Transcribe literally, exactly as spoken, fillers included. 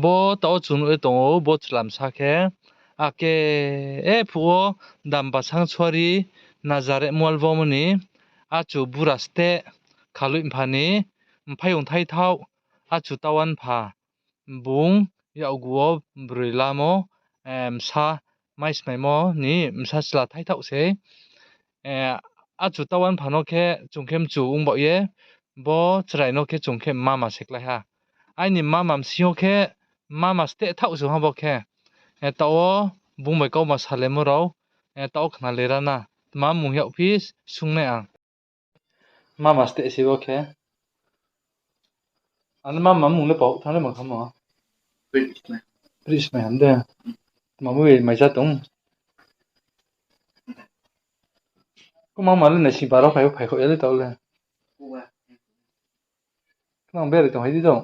Bo taoh wo chung nuh ye tong ou, bo chlamsa khe, ake, e phuh wo Damba Sanctuary, Nazareth Mualbomo ni, achu bura steh, Khaloi mpha ni, mphaiyong thaithaoh, achu taoh wo mpha, bung yakgu wo broi lamo, eh, bsa mai smaimo ni bsa chla thaithaoh sei. Eh, achu taoh wo mpha no khe chung khe mchu ong baoh ye, bo chrai no khe chung khe mama se klái ha. Aini mama bsing yo khe mama steh thaoh sung ha bo khe. Eh, taoh wo bung bai kauma salemo rao, eh, taoh wo khna le ra na. Tma mung yagphi sung nai ang. Mama steh se bo khe. Ano mama mung le pao thanng le ma khamo. Prismai ham de. Tma mui mai ja tong. Ko mama le naising paro phai, phai kho ya le taoh le. Kma bere tong hai di tong.